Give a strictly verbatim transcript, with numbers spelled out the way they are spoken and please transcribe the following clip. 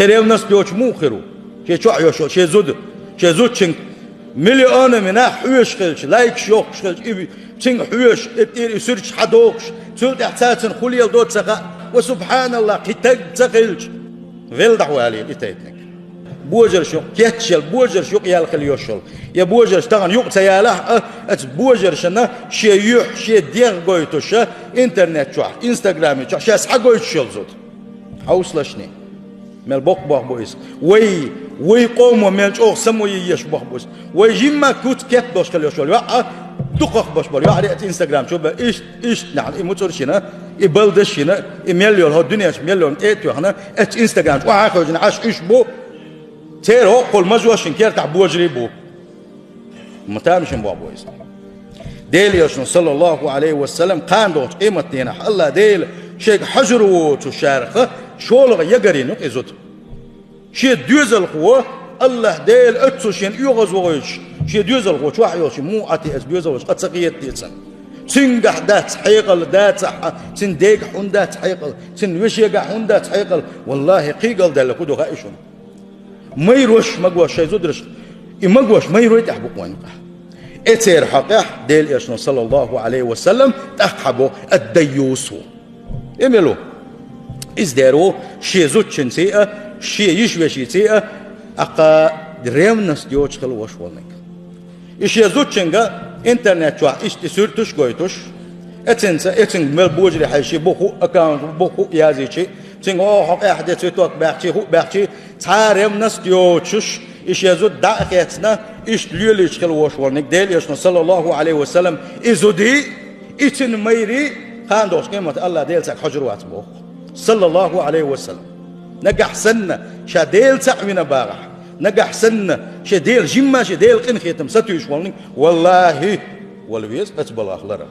Ревность йоцуш муха хир ву? Шен чохь йолуш йолу шен зуда, шен зудчуьнга миллионами нах хьоьжуш хилча, лайкаш йохкуш хилча, и цуьнга хьоьжуш, и тӀера и суьрташ хьадохуш, цул тӀаьхьа царна хӀун леладо ца хаьа, ва субхьаналлахӀ, кхин таг ца хилча, велла дӀахӀалийла и тайпаниг. Божарша юкъа кечъелла, божарша юкъа яьлла хила йолуш йолу. Я божарша тахана юкъа ца ялахь а, оцу божаршна шен юьхь, шен дегӀ гойтуш а, интернет чохь, инстаграме чохь шаьш схьагойтуш йолу зуда. Хьовсалаш, мел боккха болх бу иза. Вай, вай къомо мел чӀогӀа самоедеш болх бу иза. Вай жимма куц кеп долуш хила йолуш йолу йоӀ а, дукхах болуш болу йоӀарий а оцу инстаграм чу бен, иштта, иштта нахана и муцурш йина, и балдаш йина, и мел йолу хӀокху дуьненчу мел йолу тӀе а тоьхна, оцу инстаграм чу охьа а хевшина Ӏаш уьш бу, церан хӀокхул мажошна кертахь божарий бу. Ма тамашийна болх бу иза. Делан Элчано, саллаллаху Ӏалайхи ва саллам, кхана долчу къематдийнахь АллахӀ Дела шайга хьажар воцу шарахь шолгӀа ягарйина ю-кх и зуда. Шен доьзалхо, АллахӀ Дела оццул шена оьгӀазвахийтуш, шен доьзалхо чохь йолчу муха Ӏа те, оцу доьзалхочун къа ца хета те цунна. Цуьнгахь дац хьекъал, дацахь а, цуьнан дегахь хӀунда дац хьекъал, цуьнан вешегахь хӀунда дац хьекъал. ВаллахӀи, кхин галдаьлла хӀун ду хаьа шуна? Майрош магош шайн зударшка, и магош майрой тӀехь бу-кх вайна къа. Эцеран хьокъехь Делан Элчано, саллаллаху Ӏалайхи ва саллам, тӀаккха боху ад-дайюс ву. И мила ву? Иза дера ву шен зудчуьнций а, шен йиша-вешийций а, аккха ревность йоцуш хила вош волниг. И шен зудчуьнга интернет чохь иштта и суьрташ а гойтуш, эцинца, эцинга мел божарий хьаьжчий, бу хӀуъа аккаунт, бу хӀуъа язйичий, цуьнга оха хьо къаьхьа де цуьток баьхчий, хӀуъа баьхчий, цхьа а ревность йоцуш, и шен зуда дӀа а хецна, иштта лелийча хила вош волниг Делан Элчано, саллаллаху Ӏалайхи ва саллам, и зудий, и цуьнан майрий, кхана долчу къематдийнахь АллахӀ Дела цаьрга хьожур вац боху. Саллаллаху Ӏалайхи ва саллам. Нагахь санна, ша Дела цхьаъ вина бахахь, нагахь санна, шен Дела жимма, шен Делан къинхетам сатуьйсуш волниг, валлахӀи, вала веза оцу балхах ларам.